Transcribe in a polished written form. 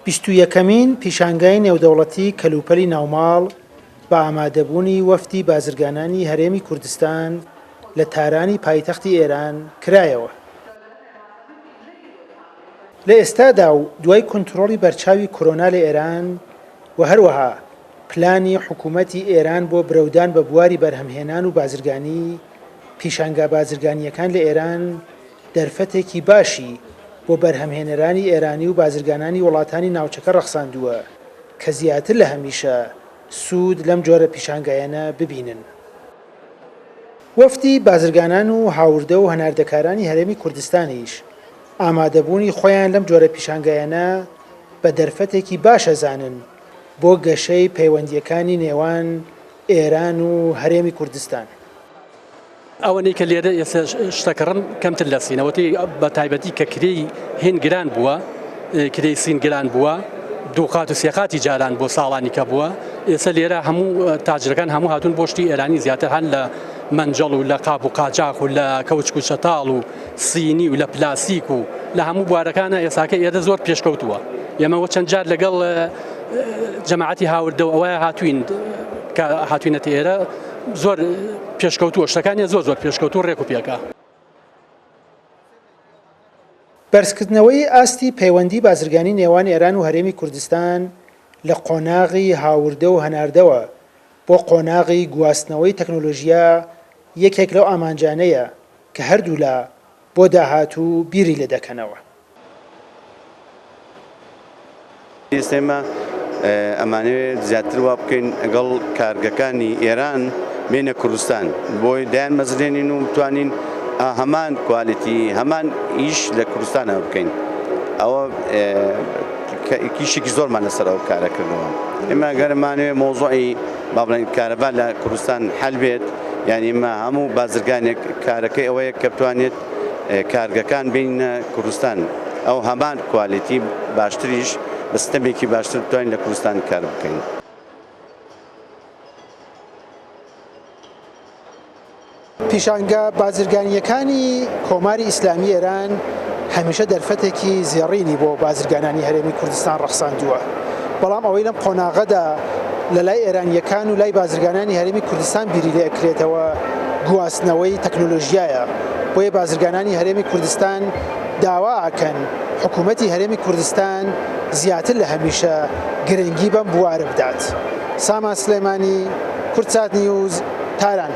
بیست و یەکەمین پیشانگای نێودەوڵەتی کەلوپەلی ناوماڵ بە ئامادەبوونی وەفدی بازرگانانی هەرێمی کوردستان لە تارانی پایتەختی ئێران کرایەوە. لە ئێستادا و دوای کونترۆڵی بەرچاوی کۆرۆنا لە ئێران و هەروەها پلانی حکوومەتی ئێران بۆ برەودان بە بواری بەرهەمهێنان و بازرگانی، پیشانگا بازرگانییەکان لە ئێران دەرفەتێکی باشی بۆ بەرهەمهێنەرانی ئێرانی و بازرگانانی وڵاتانی ناوچەکە ڕەخساندووە کە زیاتر لە هەمیشە سوود لەم جۆرە پیشانگایانە ببینن. وەفدی بازرگانان و هاوردە و هەناردەکارانی هەرێمی کوردستانیش ئامادەبوونی خۆیان لەم جۆرە پیشانگایانە بە دەرفەتێکی باش ئەزانن بۆ گەشەی پەیوەندییەکانی نێوان ئێران و هەرێمی کوردستان. ئەوەنەی کە لێرە ئێستا شتەکڕم کەمتر لە سینەوە بە تایبەتی کە کرێی هین گران بووە کرێی سین گران بووە دووقات و سێقاتی جاران بۆ ساڵانی کە بووە ئێستا لێرە هەموو تاجرەکان هەموو هاتون بۆ شتی ئێرانی زیاتر هەن لە مەنجەڵ و لە قاپ و قاچاخ و لە کەوچک و چەتاڵ و سینی و لە پلاسیک و لە هەموو بوارەکانە ئێساکە ئێرە زۆر پێشکەوتووە ئێمەوە چەند جار لەگەڵ جەماعەتی هاوردەوە ئەوە هاتوین کە هاتوینەتە ئێرە زۆر پێشکەوتووە شتەکانیان زۆر زۆر پێشکەوتوو ڕێک و پێکە. بەرزکردنەوەی ئاستی پەیوەندی بازرگانی نێوان ئێران و هەرێمی کوردستان لە قۆناغی هاوردە و هەناردەوە بۆ قۆناغی گواستنەوەی تەکنۆلۆژیا یەکێک لەو ئامانجانەیە کە هەردوولا بۆ داهاتوو بیری لێدەکەنەوە. ئێستا ئێمە ئەمانەوێت زیاتر وا بکەین ئەگەڵ کارگەکانی ئێران بێنە کوردستان بۆی دایان مەزرێنین و بتوانین هەمان quality هەمان ئیش لە کوردستانە بکەین ئەوە کیشێکی زۆرمان لەسەر ئەو کارە کردەوە ئێمە گەرمانوێ مۆزۆی با بڵێن کارەبا لە کوردستان حل بێت یعنی ئێمە هەموو بازرگانێک کارەکەی ئەوەیە کە بتوانێت کارگەکان بینە کوردستان ئەو هەمان quality باشتریش بە سیستەمێکی باشتر بتوانین لە کوردستان کار بکەین. پیشانگا بازرگانییەکانی کۆماری ئیسلامی ئێران هەمیشە دەرفەتێکی زێڕینی بۆ بازرگانانی هەرێمی کوردستان ڕەخساندووە، بەڵام ئەوەی لەم قۆناغەدا لە لای ئێرانییەکان و لای بازرگانانی هەرێمی کوردستان بیری لێ ئەکرێتەوە گواستنەوەی تەکنۆلۆژیایە، بۆیە بازرگانانی هەرێمی کوردستان داوا ئەکەن حکوومەتی هەرێمی کوردستان زیاتر لە هەمیشە گرنگی بەم بوارە بدات. سامان سلێمانی، کوردسات نیوز، تاران.